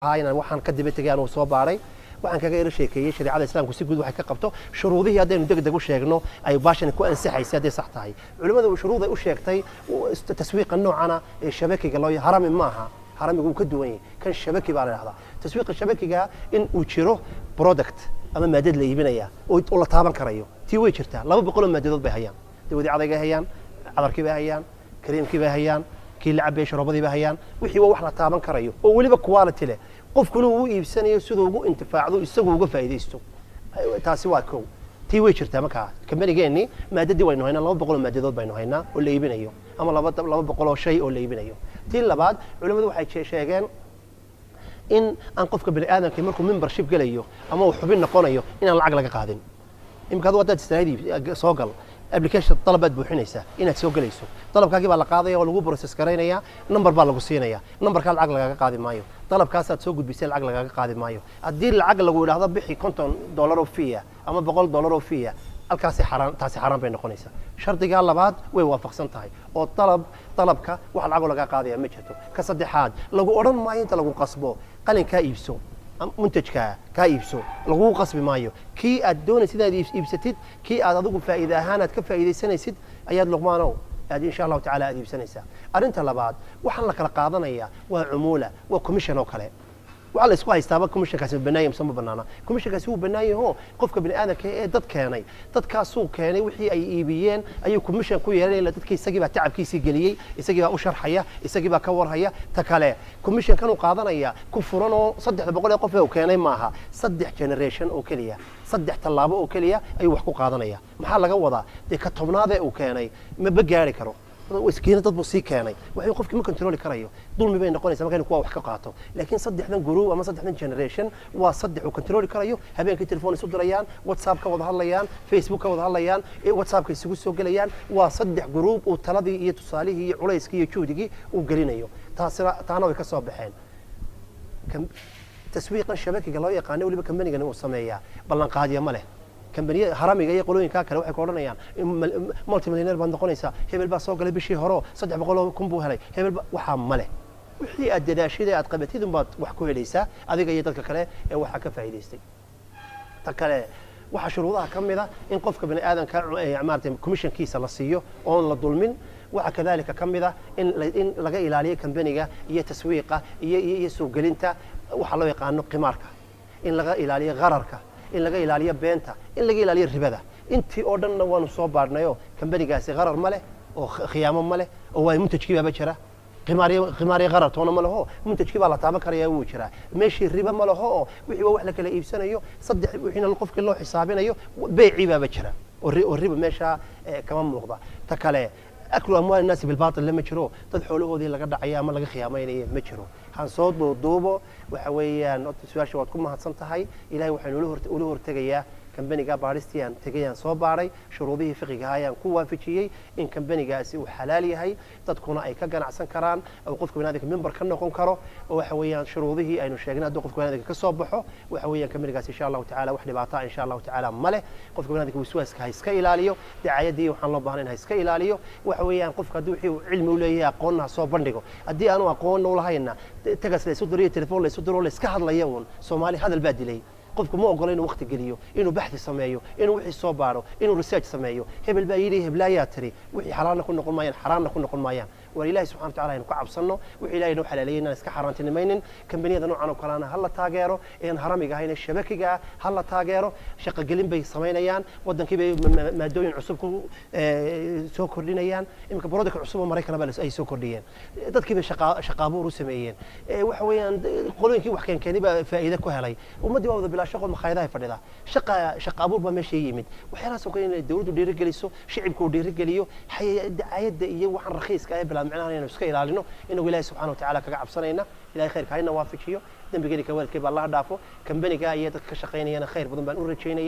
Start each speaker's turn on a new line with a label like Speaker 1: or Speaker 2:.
Speaker 1: Inaan waxaan ka daba tegay anuu soo baaray, waxaan kaga ero sheekeeyey shareecada Islaamku si guud waxay ka qabto shuruudihii. Haddaynu deg deg u sheegno ay baashani ku ansaxaysay, hadday sax tahay culimmadu shuruuday u sheegtay taswiiqa noocana ee shabakiga loo harami maaha, haramigu wuu ka duwan yahay kan, shabaki baa la dhahdaa. Taswiiqa shabakiga in uu jiro product ama maadad la iibinaya oo la taaban karayo, tii way jirtaa. 200 oo maadadood bay hayaan, dawadii cadaygay hayaan, cadarkii bay hayaan, kariimkii bay hayaan, kii la cabayay, sharoobadii bay hayaan. Wixii waa wax la taaban karayo oo weliba quality leh, qofkuna uu iibsanayo siduu ugu intifaacdo, isagu uga faa'iidaysto. Taasi waa kow, tii way jirtaa. Markaa kambanigeenii maadadii waynu haynaa, 200 oo maadadood baynu haynaa oo la iibinayo ama 200 oo shay oo la iibinayo. Tii labaad, culimmadu waxay sheegeen in aan qofka bani aadamka markuu membership gelayo ama uu xubin noqonayo inaan lacag laga qaadin. Imika adu haddaad istiraahid soo gal application, dalabaad buuxinaysaa inaad soo gelayso, dalabkaagii baa la qaadaya oo lagu process garaynaya, number baa lagu siinaya, numberkaa lacag lagaga qaadi maayo. Dalabkaasaad soo gudbisay lacag lagaga qaadi maayo. Haddii lacag lagu idhaahdo bixi $50 oo fee ama $100 oo fee, halkaasi xaraan, taasi xaaraan bay noqonaysaa. Shardigaa labaad way waafaqsan tahay oo dalabka wax lacagoo lagaa qaadaya ma jirto. Ka saddexaad, lagu odhan maayo inta lagu qasbo qalinkaa iibso, muntajkaa kaa iibso, lagugu qasbi maayo. Kii aad doonaysid inaad iibsatid, kii aad adigu faa'iide ahaan aad ka faa'iidaysanaysid ayaad, Luqmaanow, aad insha Allahu tacala aad iibsanaysaa. Arrinta labaad, waxaan la kala qaadanayaa waa cumuula, waa commission oo kale. Waxaa la isku haystaaba commissionkaasi ma banaanya mise ma banaana. Commissionkaasi wuu bannaan yaho, qofka bini aadamka ee dad keenay, dadkaasuu keenay, wixii ay iibiyeen ayuu commission ku yeelanaya. Dadkii isagii baa tacabkiisii geliyey, isagii baa u sharxaya, isagii baa ka warhaya. Ta kale, commissionkan uu qaadanaya ku furan oo 300 ee qof ee uu keenay maaha, 3 generation oo keliya, 3 tallaabo oo keliya ayuu wax ku qaadanaya. Maxaa laga wadaa? Dee ka 10aad ee uu keenay maba gaari karo, iskiina dad buu sii keenay, waxay qofkii ma controli karayo, dulmi bay noqonaysa marka inu kuwa wax ka qaato. Laakiin saddexdan group ama saddexdan generation waa saddex uu controli karayo. Habeenkii telefoon isu dirayaan, WhatsApp ka wada hadlayaan, Facebook ka wada hadlayaan, WhatsAppka isugu soo gelayaan. Waa 3 group uu taladii iyo tusaalihii iyo culayskii iyo juhdigii uu gelinayo. Taasina taana way ka soo baxeen. Taswiiqan shabakiga loo yaqaano weliba kambanigani uu sameeyaa ballanqaadya ma leh. Kambaniya haramiga iyo qolooyinkaa kale waxay ku odhanayaan multimillionaire baad noqonaysaa, hebel baa soo galay bishii hore 300,000 buu helay, hebel waxaa ma leh. Wixii aad dadaashida aad qabatid unbaad wax ku helaysaa, adiga iyo dadka kale ee waxaa ka faa'iidaystay. Ta kale, waxaa shuruudaha ka mid a in qofka bani aadamka maaragtay commissionkiisa la siiyo oon la dulmin. Waxaa kadalika ka mid a in laga ilaaliyo kambaniga iyo taswiiqa iyo suuqgelinta waxaa loo yaqaano qimaarka, in laga ilaaliyo qararka, in laga ilaaliyo beenta, in laga ilaaliyo ribada. Intii oo dhanna waanu soo baadhnayoo kambanigaasi qarar ma leh oo khiyaamo ma leh, oo waa muntajkii baaba jira. Qimaariyo qarar toona ma laho, muntajkii baa la taaban karaya, wuu jiraa meeshii. Riba ma laho oo wixii waa wax la kala iibsanayo, saddex wixiina qofkii loo xisaabinayo, beecii baaba jira oo riba meeshaa kama muuqda. Ta kale, aklu amwaal innaasi bilbaatil lama jiro, dad xoolahoodii laga dhacaya ama laga khiyaamaynayo ma jiro. Han soo duuduubo, waxa weeyaan su-aasha waad ku mahadsan tahay. Ilahay waxaynu ula hortegayaa kambaniga baadhistii aan tegay, aan soo baaray, shuruudihii fiqiga ayaan ku waafajiyey in kambanigaasi uu xalaal yahay, dadkuna ay ka ganacsan karaan oo qofka banaadamka member ka noqon karo. Oo waxa weeyaan shuruudihii aynu sheegnay hadduu qofka banaadamka ka soo baxo, waxa weeyaan kambanigaasi insha Allahu tacala wax dhibaata insha Allahu tacala ma leh. Qofka banaadamka waswaaska ha iska ilaaliyo, dacaayadii waxaan loo baahnayn ha iska ilaaliyo. Waxa weeyaan qofka haddii wixii uu cilmi u leeyahay aqoonna ha soo bandhigo, haddii aanu aqoonna u lahayna tagas la isu diro iyo telefoon la isu diro la iska hadlaya uun. Soomaali hadal baa dilay. Qofku ma ogola inuu waqti geliyo, inuu baxthi sameeyo, inuu wixii soo baaro, inuu research sameeyo. Hebel baa yidhi, heblaayaa tiri, wixii xalaalna ku noqon maayaan, xaraamna ku noqon maayaan. Waar Ilahi subxana wa tacala aynu ka cabsanno, wixii Ilahay noo xalaaleeyay inaan iska xaaraantinimaynin. Kambaniyada noocan oo kalena ha la taageero, een haramiga ahayna shabakiga ah ha la taageero. Shaqogelin bay samaynayaan, waddankii bay maadooyin cusub ku soo kordhinayaan. Iminka product cusub oo Maraykana baa ay soo kordhiyeen, dadkii bay shaqa abuur u sameeyeen. Waxa weeyaan qolooyinkii wax keenkeenay baa faa'iide ku helay, ummaddii waa wada bilaa shaqo, makhaayadaha fadhida, shaqa abuur baa meesha yimid. Waxyaalahaas oo kale inay dawladdu dhiirigeliso, shicibku uu dhiirigeliyo, dacaayadda iyo waxaan rakhiiska ah ee bilaa micnaha inaynu iska ilaalino, inagu Ilahi subxana wa tacala kaga cabsanayna. Ilahay khayrka hayna waafajiyo, dembigeeni ka waalidkay baa Allaha dhaafo. Kambaniga iyo dadka ka shaqaynayana khayr badan baan u rajaynaya.